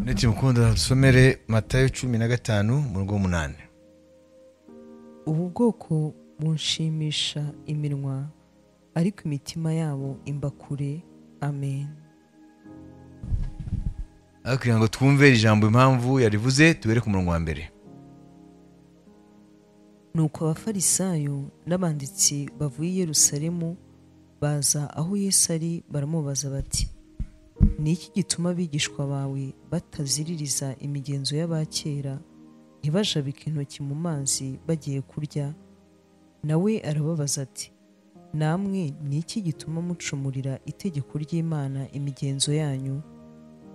Neti mukunda dusomere Matayo 15 umurongo 8. Ubu bwoko bunshimisha iminwa, ariko imitima yabo imba kure. Amen. Ariko ngo twumve ijambo impamvu yarivuze, tubere ku murongo wa mbere. Nuko abafarisayo n'abanditsi bavuye i Yerusalemu baza aho Yesu ari, baramubaza bati: ni iki gituma abigishwa bawe bataziririza imigenzo y'abakera, ntibajabike intoki mu mazi bagiye kurya? Nawe arababaza ati: namwe ni iki gituma mucumurira itegeko ry'Imana imigenzo yanyu?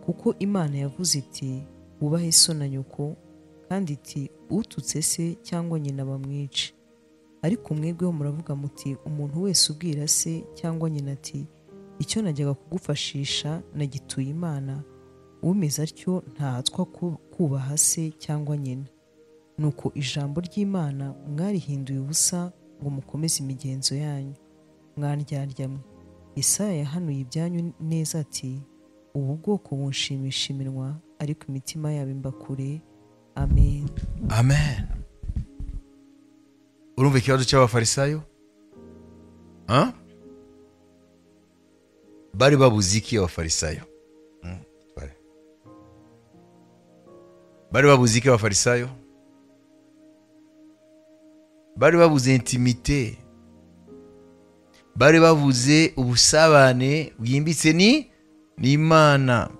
Kuko Imana yavuze iti: wubahe so na nyoko, kandi iti: ututse se cyangwa nyina bamwice. Ariko mwebweho muravuga muti: umuntu wese ubwira se cyangwa nyina ati: icyo najyaga kugufashisha nagituye Imana, umeze atyo ntahatwa kubaha se cyangwa nyina. Nuko ijambo ry'Imana mwarihinduye ubusa ngo mukomeze imigenzo yanyu. Mwandyarya mwe, Yesaya yahanuye ibyanyu neza ati: ubu bwoko bunshimisha iminwa, ariko imitima yabo imba kure. Amen. Amen. Urumva ikibazo cy'abafarisayo? Bari babuze iki abafarisayo? Bari babuze iki abafarisayo? Bari babuze intimité. Bari babuze ubusabane bwimbitse ni n'Imana.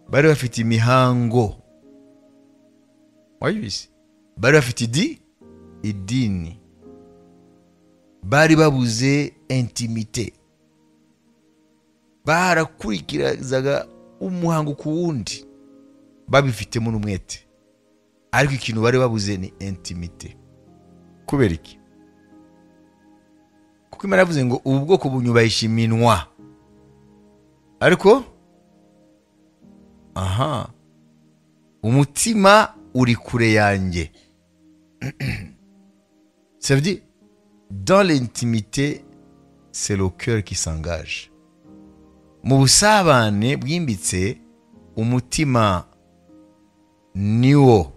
Bari bafite imihango. Wayibise? Bari bafite idini. Bari babuze intimité. Barakurikirazaga umuhango ku wundi, babifitemo n'umwete, ariko ikintu bari babuze ni intimité. Kubera iki? Kuko Imana yavuze ngo ubu bwoko bunyubahisha iminwa, ariko umutima uri kure yanjye. Ça veut dire, dans l'intimité, c'est le cœur qui s'engage. Mu busabane bwimbitse, umutima niwo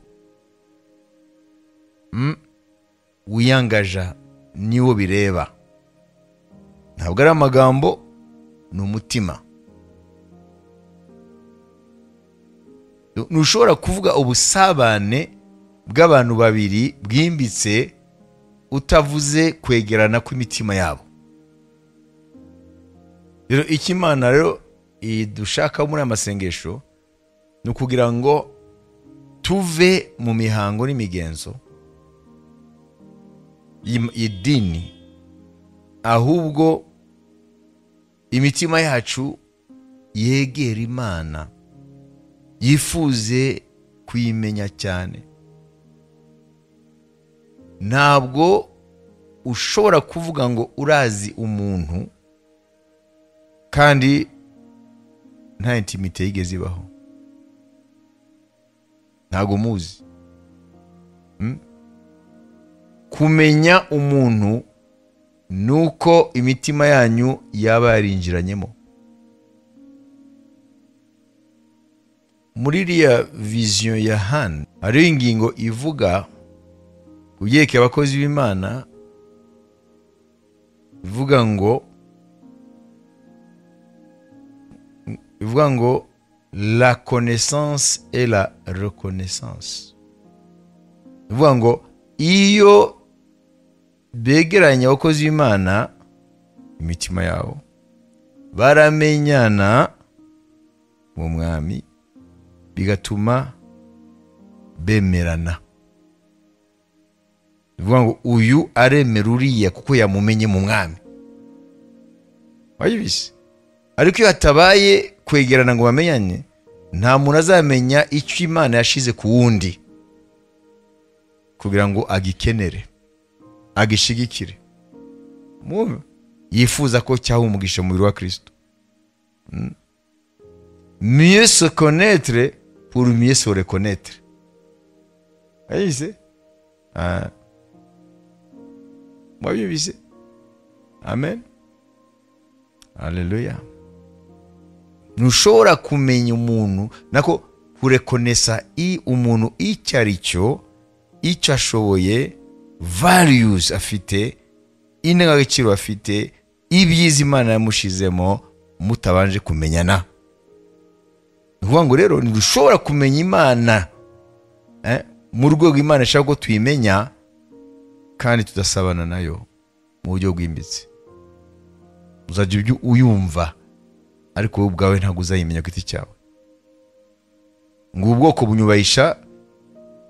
wiyangaja, niwo bireba. Ntabwo ari amagambo, ni umutima. Ntushobora kuvuga ubusabane bw'abantu babiri bwimbitse utavuze kwegerana kw'imitima yabo. Rero icyo Imana rero idushaka muri amasengesho ni ukugira ngo tuve mu mihango n'imigenzo y'idini, ahubwo imitima yacu yegera Imana, yifuze kuyimenya cyane. Ntabwo ushobora kuvuga ngo urazi umuntu kandi nta intimité yigeze ibaho. Ntabwo muzi. Kumenya umuntu nuko imitima yanyu yaba yarinjiranyemo. Muri iriya vision ya Han hariho ingingo ivuga kubyerekeye abakozi b'Imana, ivuga ngo la connaissance et la reconnaissance. Ivuga ngo iyo begeranye abakozi b'Imana imitima yabo baramenyana mu mwami, bigatuma bemerana. Bivuga ngo uyu aremera uriya kuko yamumenye mu mwami. Wayibise? Ariko iyo hatabaye kwegerana ngo bamenyane, nta muntu azamenya icyo Imana yashize ku wundi kugira ngo agikenere, agishigikire, yifuza ko cyaha umugisha mu mubiri wa Kristo. Mieux se connaître pour mieux se reconnaître. Wayibise? Mwabibise? Amen. Haleluya. Ntushobora kumenya umuntu, nako kurekonesa umuntu icyo ari cyo, icyo ashoboye, values afite, indangagaciro afite, ibyiza Imana yamushizemo, mutabanje kumenyana. Ni ukuvuga ngo rero ntidushobora kumenya Imana mu rwego Imana ishaka ko tuyimenya kandi tudasabana nayo mu buryo bwimbitse. Uzajya ibyo uyumva ariko wowe ubwawe ntabwo uzayimenya ku giti cyawe. Ngo ubwoko bunyubahisha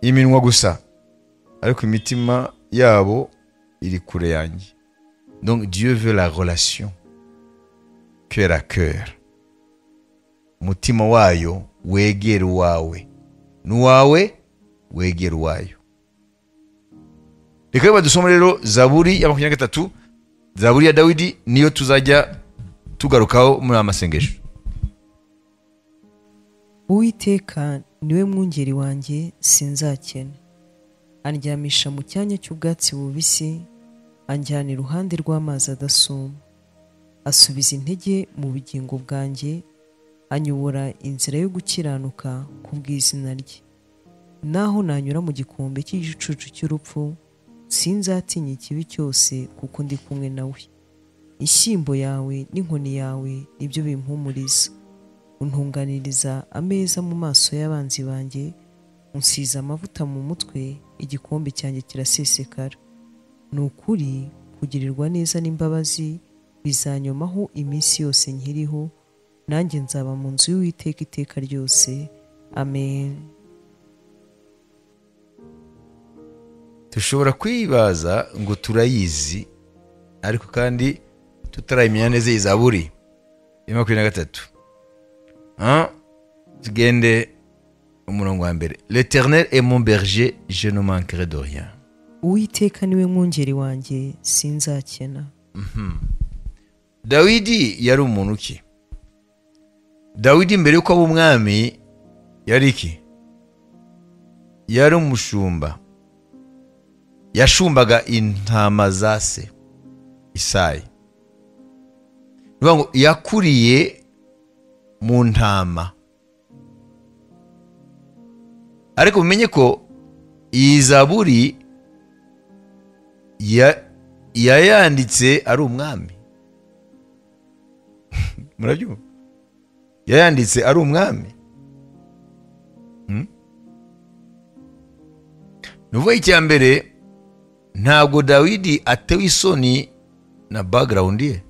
iminwa gusa, ariko imitima yabo iri kure yanjye. Donc Dieu veut la relation cœur à cœur. Umutima wayo wegera uwawe, n'uwawe wegera uwayo. Reka badusome rero Zaburi ya 23, Zaburi ya Dawidi, niyo tuzajya tugarukaho muri amasengesho. Uwiteka niwe mwungeri wanjye, sinzakena. Andyamisha mu cyanya cy'ubwatsi bubisi, anjyana iruhande rw'amazi adasuma. Asubiza intege mu bugingo bwanjye, anyobora inzira yo gukiranuka kubw'izina rye. Naho nanyura mu gikombe cy'igicucu cy'urupfu, sinzatinya ikibi cyose kuko ndi kumwe nawe. Ishyimbo yawe n'inkoni yawe nibyo bimpumuriza. Untunganiriza ameza mu maso y'abanzi banjye, unsiza amavuta mu mutwe, igikombe cyanjye kirasesekara. Ni ukuri kugirirwa neza n'imbabazi bizanyomaho iminsi yose nkiriho, nanjye nzaba mu nzu y'Uwiteka iteka ryose. Amen. Dushobora kwibaza ngo turayizi, ariko kandi tutarayimenya neza. Iyi Zaburi ya 23. Tugende umurongo wa mbere. L'Éternel est mon berger, je ne manquerai de rien. Uwiteka niwe mwungeri wanjye, sinzakena. Dawidi yari umuntu ki? Dawidi mbere yuko aba umwami yari iki? Yari umushumba. Yashumbaga intama za se Isayi. Ngo yakuriye mu ntama. Ariko mumenye ko iyi Zaburi yayanditse ari umwami. Murabyumva? Yayanditse ari umwami. Nuvuga icya mbere, ntabwo Dawidi atewe isoni na background ye.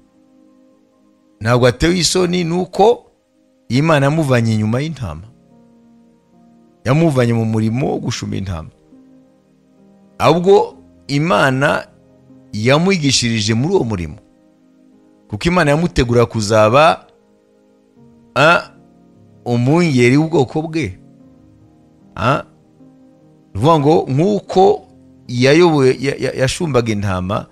Ntabwo atewe isoni nuko Imana yamuvanye inyuma y'intama, yamuvanye mu murimo wo gushuma intama. Ahubwo Imana yamwigishirije muri uwo murimo, kuko Imana yamutegura kuzaba umwungeri w'ubwoko bwe. Uvuga ngo nk'uko yayoboye yashumbaga intama.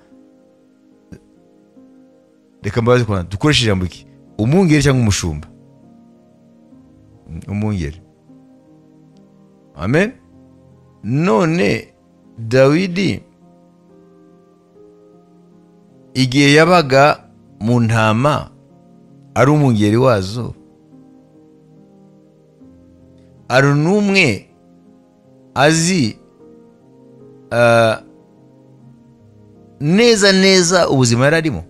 Reka mbabaze ko dukoresha ijambo iki, umwungeri cyangwa umushumba? Umwungeri. Amen. None Dawidi igihe yabaga mu ntama ari umwungeri wazo, ari n'umwe azi neza neza ubuzima yari arimo.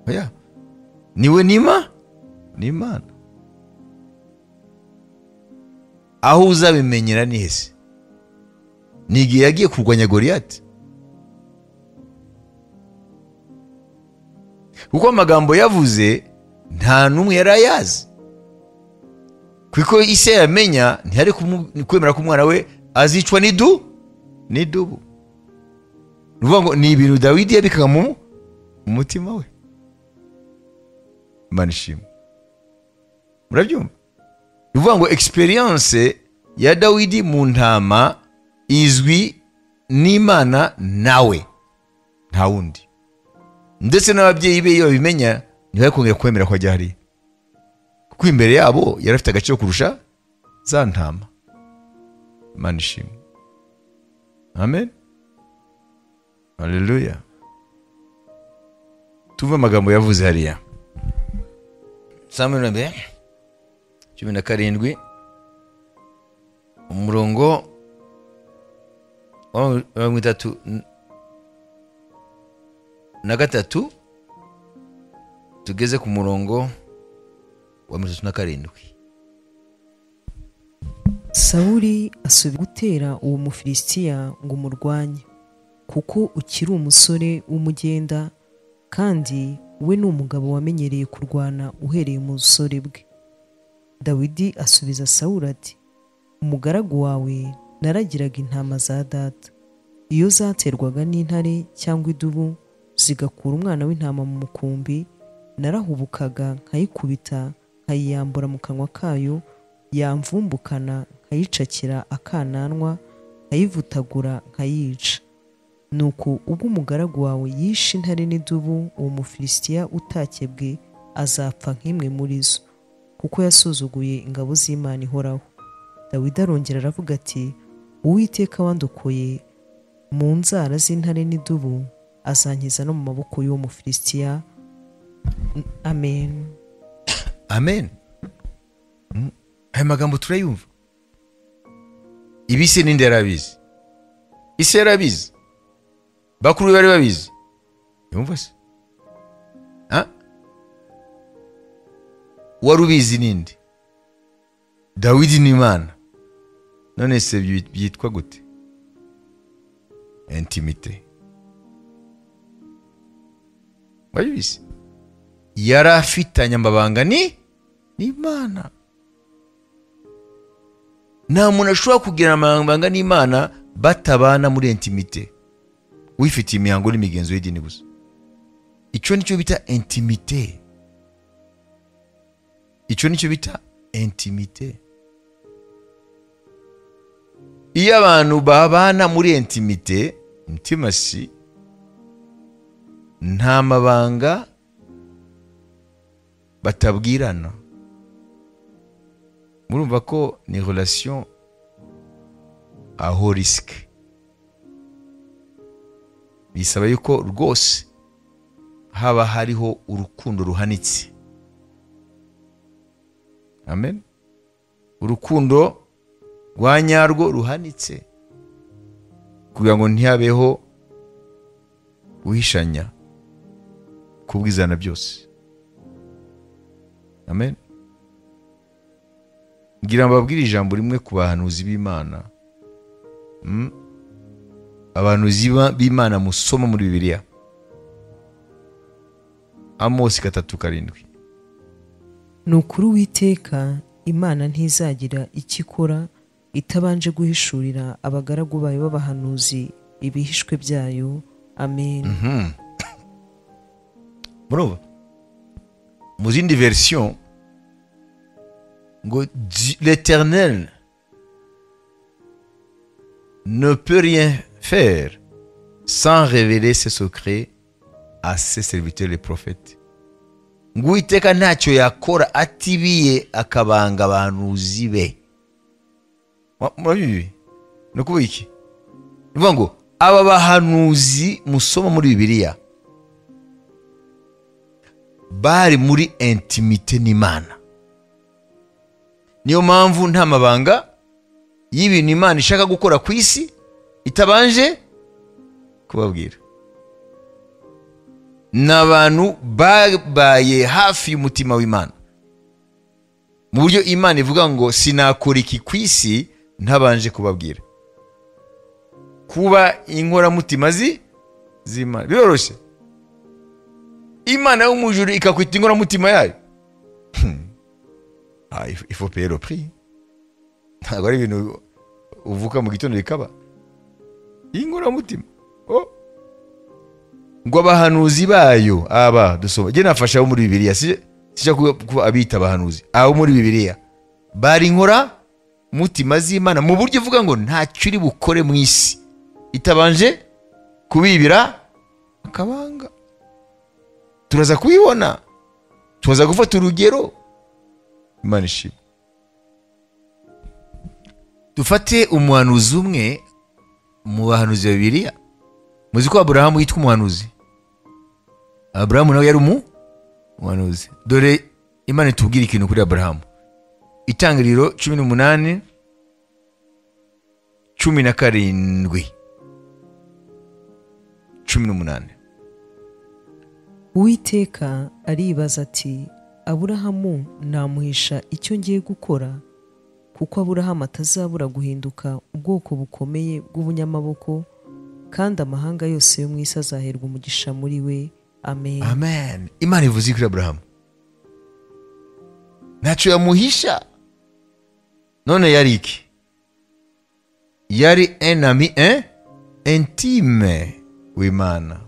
Oya, niwe nima ni Imana. Aho uzabimenyera ni hese? Ni igihe yagiye kurwanya Goliyati. Kuko amagambo yavuze nta n'umwe yari ayazi. Kuko ise yamenya ntiyari kwemera ko umwana we azicwa n'idubu. Nuvuga ngo ni ibintu Dawidi yabikaga mu mutima we. Imana ishimwe. Murabyumva? Nuvuga ngo experience ya Dawidi mu ntama izwi n'Imana nawe, nta wundi. Ndetse n'ababyeyi be iyo babimenya ntibari kongera kwemera ko ajya hariya, kuko imbere yabo yari afite agaciro kurusha za ntama. Imana ishimwe. Amen. Haleluya. Tuve amagambo yavuze hariya. Samuel 17. Umurongo wa 33 tugeze ku murongo wa 37. Sawuli asubira gutera uwo Mufilisitiya ngo umurwanye, kuko ukiri umusore w'umugenda, kandi we ni umugabo wamenyereye kurwana uhereye mu busore bwe. Dawidi asubiza Sawuli ati, umugaragu wawe naragiraga intama za data, iyo zaterwaga n'intare cyangwa idubu zigakura umwana w'intama mu mukumbi, narahubukaga nkayikubita nkayiyambura mu kanwa kayo, yamvumbukana nkayicakira akananwa, nkayivutagura nkayica. Nuko ubwo umugaragu wawe yishe intare n'idubu, uwo Mufilisitiya utakebwe azapfa nk'imwe muri zo, kuko yasuzuguye ingabo z'Imana ihoraho. Dawidi arongera aravuga ati, Uwiteka wandokoye mu nzara z'intare n'idubu, azankiza no mu maboko y'uwo Mufilisitiya. Amen. Amen. Aya magambo turayumva. Ibise ninde yarabizi? Ise yarabizi. Bakuru bari babizi. Yumva se? Ha? Warubizi ninde? Dawidi ni Imana. None se byitwa gute? Intimité. Wabizi? Yarafitanye amabanga ni Imana. Nta muntu ashobora kugira amabanga n'Imana batabana muri intimité. Wifitiye imihango n'imigenzo y'idini gusa. Icyo nicyo bita intimité. Icyo nicyo bita intimité. Iyo abantu babana muri intimité, intimacy, nta mabanga batabwirana. Murumva ko ni relation à haut risque. Bisaba yuko rwose haba hariho urukundo ruhanitse. Amen. Urukundo rwa nyarwo ruhanitse, kugira ngo ntihabeho guhishanya, kubwizana byose. Amen. Ngira mbabwire ijambo rimwe ku bahanuzi b'Imana. Abahanuzi b'Imana musoma muri Bibiliya. Amosi 3:7. Ni ukuri Uwiteka Imana ntizagira icyo ikora itabanje guhishurira abagaragu bayo b'abahanuzi ibihishwe byayo. Amen. Murumva? Mu zindi version ngo l'Éternel ne peut rien faire sans révéler ses secrets à ses serviteurs les prophètes. Ngo Uwiteka ntacyo yakora atibiye akabanga abahanuzi be. Murabibi? Ni ukuvuga iki? Ni ukuvuga ngo aba bahanuzi musoma muri Bibiliya bari muri intimité n'Imana. Niyo mpamvu nta mabanga y'ibintu Imana ishaka gukora ku isi itabanje kubabwira. N'abantu babaye hafi y'umutima w'Imana, mu buryo Imana ivuga ngo sinakora iki ku isi ntabanje kubabwira. Kuba inkoramutima z'Imana biroroshye. Imana yo mu ijuru ikakwita inkoramutima yayo. Il faut payer le prix. Ntabwo ari ibintu uvuka mu gitondo bikaba. Inkoramutima. Oh. Ngo abahanuzi bayo aba dusoma. Je nafasha abo muri Bibiliya, sija kuba abita abahanuzi. Abo muri Bibiliya bari inkora mutima z'Imana mu buryo uvuga ngo ntacyo uri bukore mu isi itabanje kubibira akabanga. Turaza kubibona, turaza gufata urugero. Imana ishimwe. Dufate umuhanuzi umwe mu bahanuzi ba Bibiliya. Muzi ko Aburahamu yitwa umuhanuzi. Aburahamu nawe yari umuhanuzi. Dore Imana itubwira ikintu kuri Aburahamu. Itangiriro 18 17 18. Uwiteka aribaza ati Aburahamu namuhisha icyo ngiye gukora, kuko Aburahamu atazabura guhinduka ubwoko bukomeye bw'ubunyamaboko, kandi amahanga yose yo mu isi azaherwa umugisha muri we. Amen. Amen. Imana ivuze kuri Aburahamu, ntacyo yamuhisha. None yari iki? Yari un ami intime w'Imana.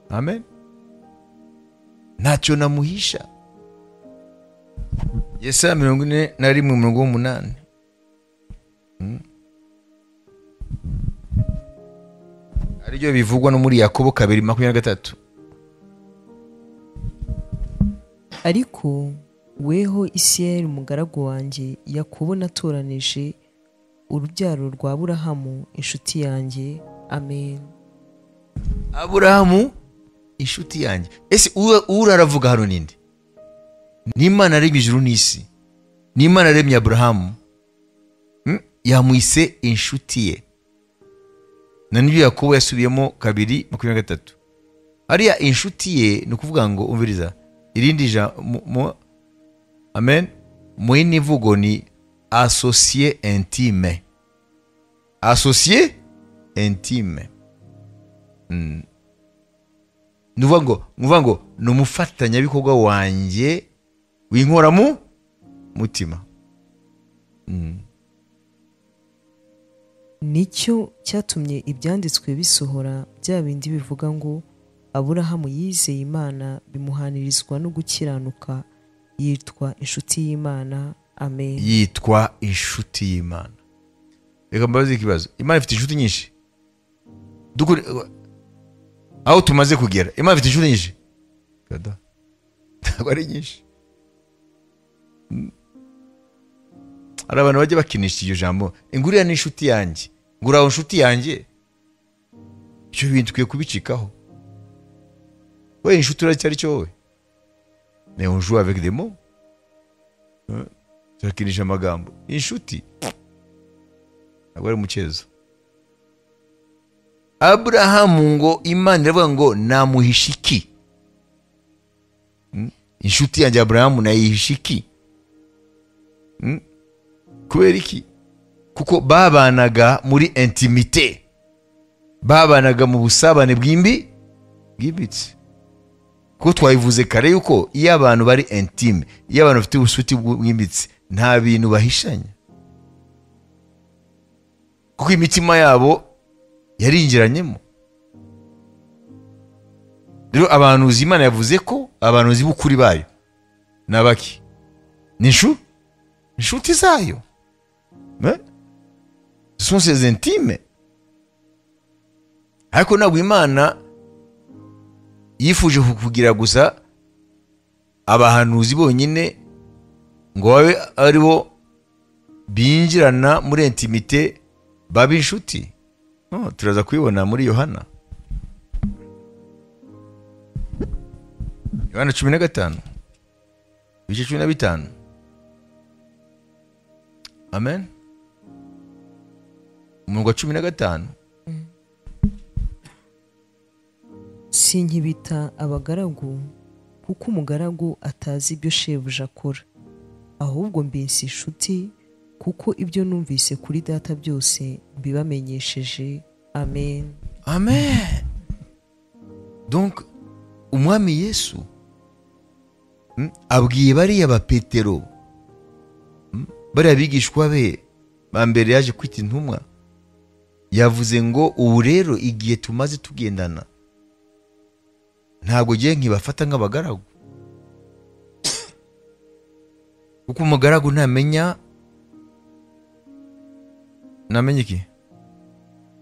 Amen. Ntacyo namuhisha. Yesaya 41:8. Aribyo bivugwa no muri Yakobo 2:23. Ariko weho Isirayeli umugaragu wanjye, Yakobo natoranije, urubyaro rwa Aburahamu inshuti yanjye. Amen. Aburahamu inshuti yanjye. Ese uraravuga hano ninde? Ni Imana yaremye ijuru n'isi. Ni Imana yaremye Aburahamu. Yamwise inshuti ye. Na nibyo Yakobo yasubiyemo 2:23. Ariya inshuti ye ni ukuvuga ngo umviriza irindi jambo. Amen. Mu yindi mvugo ni associé intime. Associé intime. Nuvuga ngo ni umufatanyabikorwa wanjye w'inkora mu mutima. Nicyo cyatumye ibyanditswe bisohora bya bindi bivuga ngo Aburahamu yizeye Imana bimuhanirizwa no gukiranuka, yitwa inshuti y'Imana. Amen. Yitwa inshuti y'Imana. Reka mbabaze ikibazo. Imana ifite inshuti nyinshi? Aho tumaze kugera, Imana ifite inshuti nyinshi? Kada. Ntabwo ari nyinshi. Hari abantu bajya bakinisha iryo jambo, inguriya ni inshuti yanjye, nguraho inshuti yanjye. Icyo bintu tukwiye kubicikaho. We inshuti uracyari cyo wowe? Mais on joue avec des mots. Turakinisha amagambo. Inshuti ntabwo ari umukezo. Aburahamu ngo Imana iravuga ngo namuhisha iki? Inshuti yanjye Aburahamu nayihisha iki? Kubera iki? Kuko babanaga muri intimité, babanaga mu busabane bwimbitse. Kuko twabivuze kare yuko iyo abantu bari intime, iyo abantu bafite ubusuti bwimbitse, nta bintu bahishanya, kuko imitima yabo yarinjiranyemo. Rero abahanuzi Imana yavuze ko abahanuzi b'ukuri bayo nabaki ni inshuti zayo. Ce sont ses intimes. Ariko ntabwo Imana yifuje kugira gusa abahanuzi bonyine ngo babe ari bo binjirana muri intimité babe inshuti. No, turaza kubibona muri Yohana. Yohana 15 ibice 15. Amen. Umurongo wa 15. Sinkibita abagaragu, kuko umugaragu atazi ibyo shebuja akora, ahubwo mbese inshuti, kuko ibyo numvise kuri data byose mbibamenyesheje. Amen. Amen. Donc umwami Yesu abwiye bariya ba Petero, bariya bigishwa be ba mbere yaje kwita intumwa, yavuze ngo ubu rero igihe tumaze tugendana ntabwo ngiye nkibafata nk'abagaragu, kuko umugaragu ntamenya iki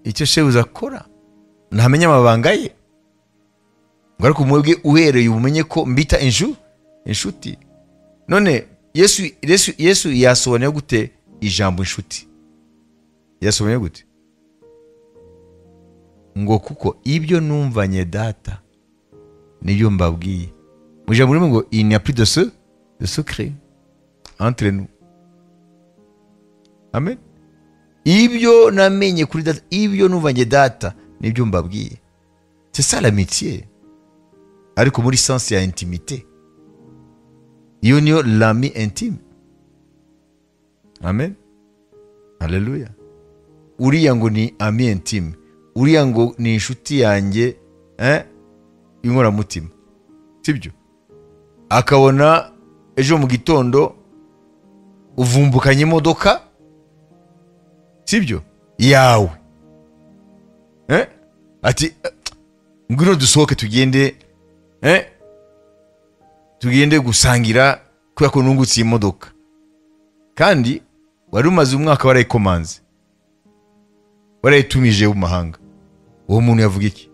icyo shebuja akora, ntamenya amabanga ye. Ngo ariko mwebwe uhereye ubumenye ko mbita inshuti. None Yesu yasobanuye gute ijambo inshuti? Yasobanuye gute? Ngo kuko ibyo numvanye data nibyo mbabwiye. Mu ijambo rimwe ngo il n'y a plus de secret entre nous. Amen. Ibyo namenye kuri data, ibyo numvanye data, nibyo mbabwiye. C'est ça l'amitié. Ariko muri sens ya intimité. Iyo niyo l'ami intime. Amen. Hallelujah. Uriya ngo ni ami intime. Uriya ngo ni inshuti yanjye, inkoramutima. Sibyo? Akabona ejo mu gitondo uvumbukanye imodoka, sibyo? Yawe. Ati ngwino dusohoke tugende, tugende gusangira kubera ko nungutse imodoka. Kandi wari umaze umwaka warayikomanze, warayitumije mu mahanga. Uwo muntu yavuga iki?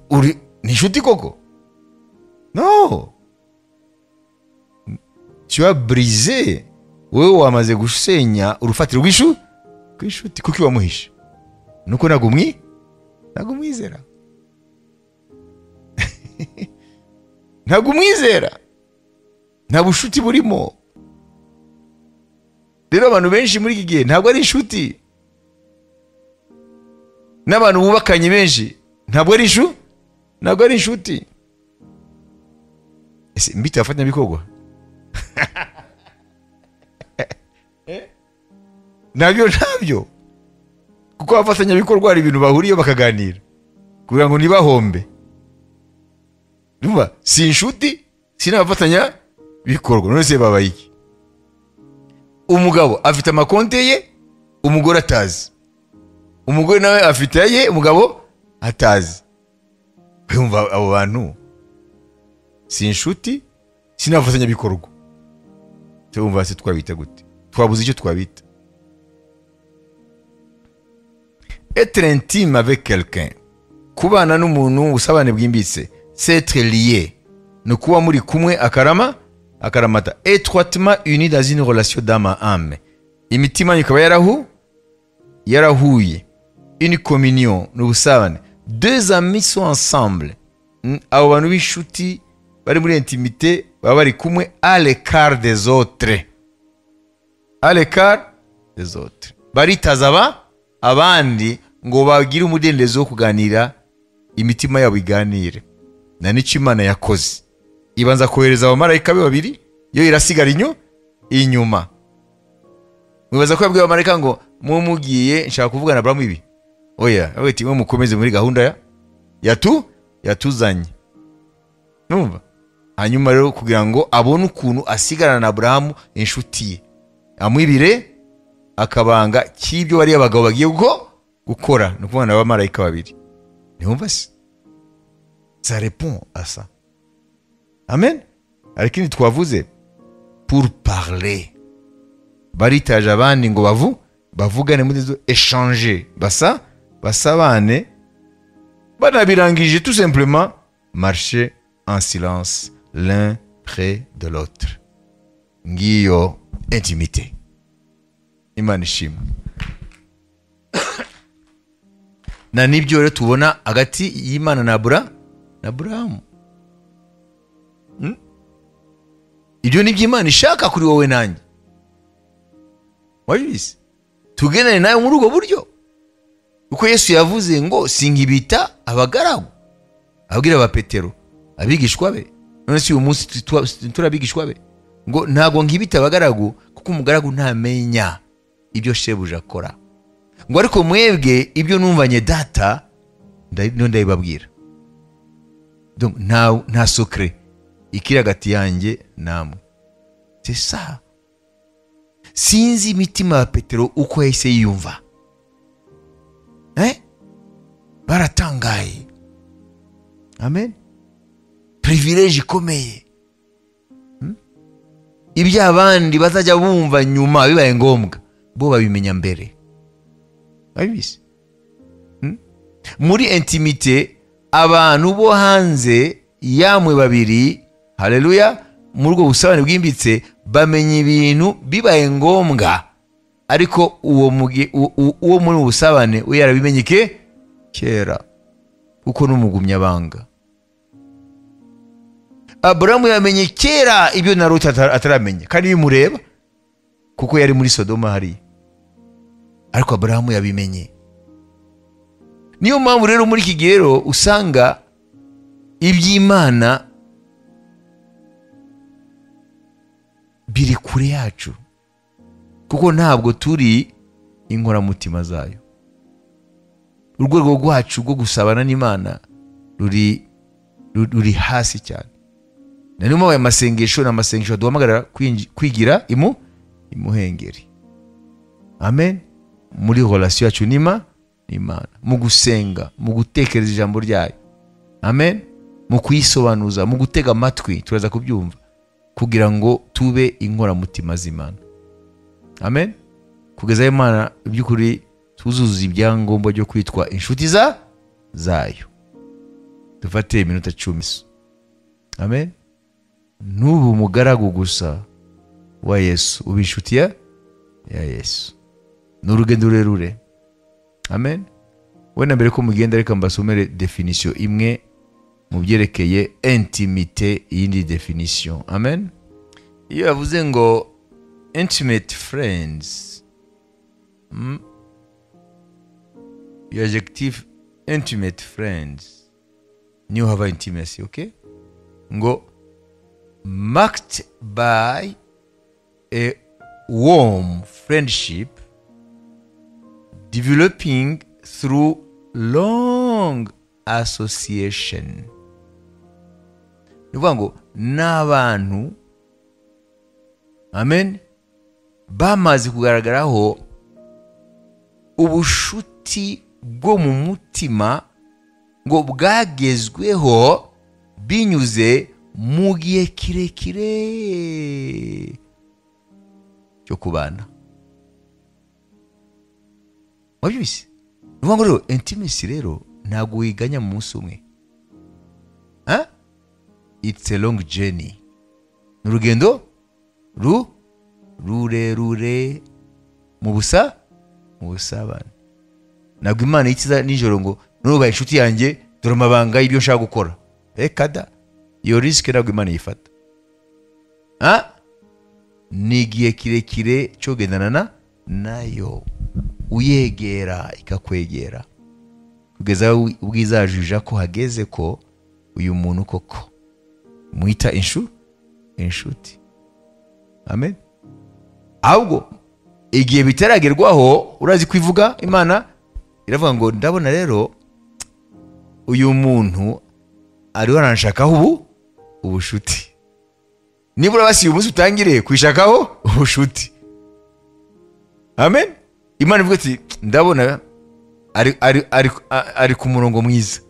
Uri ni inshuti koko? No. Tu as brisé. Wewe wamaze gusenya urufatiro rw'inshuti kuko wamuhishe. Nuko nagumwizera. Nagumwizera. Nta bushuti burimo. Rero abantu benshi muri iki gihe ntabwo ari inshuti. N'abantu bubakanye benshi ntabwo ari ntabwo ari inshuti. Ese mbita afatanya bikorwa? Nabyo kuko abafatanya bikorwa ari ibintu bahuriye bakaganira kugira ngo ntibahombe. Ndumva si inshuti, si n'abafatanya bikorwa. None se babaye iki? Umugabo afite amakonte ye, umugore atazi. Umugore nawe afite aye, umugabo atazi. Yumva abo bantu si inshuti, si n'abafatanya bikorwa. Twumva se twabita gute? Twabuze icyo twabita. Être intime avec quelqu'un, kubana n'umuntu ubusabane bwimbitse, c'est être lié, ni kuba muri kumwe akarama akaramata, étroitement uni dans une relation d'âme à âme, imitima ikaba yarahuye, une communion, n'ubusabane. Deux amis sont ensemble, abo bantu b'inshuti bari muri intimité baba bari kumwe à l'écart des autres, à l'écart des autres, baritaza abandi ngo bagire umudendezo wo kuganira, imitima yabo iganire. Na nicyo Imana yakoze, ibanza kohereza abamarayika be babiri, yo irasigara inyuma. Mwibaza ko yabwiye abamarayika ngo mumugiye nshaka kuvugana na Aburahamu ibi? Oya, ati mwe mukomeze muri gahunda yatuzanye. Numva? Hanyuma rero kugira ngo abone ukuntu asigarana na Aburahamu inshuti ye, amwibire akabanga cy'ibyo bari abagabo bagiye gukora, no kubana n'abamarayika babiri. Ntiwumva se? Ça répond à ça. Amen. Ariko ni twavuze pour parler. Baritaje abandi ngo bavugane muri zo échanger, basabane, banabirangije tout simplement marcher en silence l'un près de l'autre. Ngiyo intimité. Imana ishimwe. Na nibyo rero tubona hagati y'Imana na Aburahamu. Ibyo nibyo Imana ishaka kuri wowe nanjye. Wabizi? Tugendane nayo muri ubwo buryo. Uko Yesu yavuze ngo sinkibita abagaragu, abwira aba Petero, abigishwa be. None si uyu munsi turabigishwa be? Ngo ntago nkibita abagaragu kuko umugaragu ntamenya ibyo shebuja akora. Ngo ariko mwebwe ibyo numvanye data ndabibabwira. Donc nta secret ikiri hagati yanjye namwe. C'est ça. Sinzi imitima ya Petero uko yahise yiyumva. Baratangaye. Amen. Privilege ikomeye. Ibyo abandi bazajya bumva nyuma bibaye ngombwa, bo babimenya mbere. Babibise. Muri intimité abantu bo hanze yamwe babiri, haleluya, muri ubwo busabane bwimbitse bamenya ibintu bibaye ngombwa, ariko uwo muri ubusabane we yarabimenye kera, kuko n'umugumya banga. Aburahamu yamenye kera ibyo na Ruti ataramenya, kandi bimureba. Kuko yari muri Sodoma hariya. Ariko Aburahamu yabimenye. Niyo mpamvu rero muri iki gihe rero usanga iby'Imana biri kure yacu, kuko ntabwo turi inkoramutima zayo. Urwego rwacu rwo gusabana n'Imana ruri hasi cyane. Niyo mpamvu aya masengesho ni amasengesho duhamagarira kwigira imuhengeri. Amen. Muri relation yacu n'Imana, mu gusenga, mu gutekereza ijambo ryayo. Amen. Mu kuyisobanuza, mu gutega amatwi, turaza kubyumva, kugira ngo tube inkoramutima z'Imana. Amen. Kugeza Imana by'ukuri tuzuzuza ibyangombwa byo kwitwa inshuti zayo. Dufate iminota 10. Amen. N'ubu mugaragu gusa wa Yesu, uba inshuti ya Yesu. Ni urugendo rurerure. Amen. Wenda mbere ko mugenda reka mbasomere definition imwe mu byerekeye intimité, iyindi definition. Amen. Iyo yavuze ngo intimate friends, iyo adjective intimate friends niyo hava intimacy, okay? Ngo marked by a warm friendship developing through long association. Ni ukuvuga ngo n'abantu, amen, bamaze kugaragaraho ubushuti bwo mu mutima ngo bwagezweho binyuze mu gihe kirekire cyo kubana. Wabyumvise? Ni ukuvuga ngo rero intimacy rero ntabwo wiganya mu munsi umwe. It's a long journey. Ni urugendo rurerure mu busabane. Ntabwo Imana yikiza nijoro ngo nubaye inshuti yanjye dore amabanga y'ibyo nshaka gukora. Reka da, iyo risk ntabwo Imana yifata. Ni igihe kirekire cyo kugendana nayo, uyegera ikakwegera kugeza ubwizajuja ko hageze ko uyu muntu koko mwita inshuti. Amen. Ahubwo igihe bitaragerwaho urazi kwivuga, Imana iravuga ngo ndabona rero uyu muntu ariho aranshakaho ubushuti. Nibura basi uyu munsi utangire kwishakaho ubushuti. Amen. Imana ivuga ati ndabona ari ku murongo mwiza,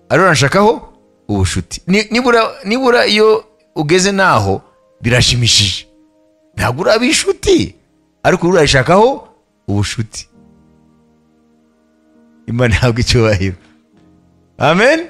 ariho aranshakaho ubushuti. Nibura iyo ugeze naho birashimishije. Ntabwo uraba inshuti ariko urayishakaho ubushuti. Imana ihabwe icyubahiro. Amen.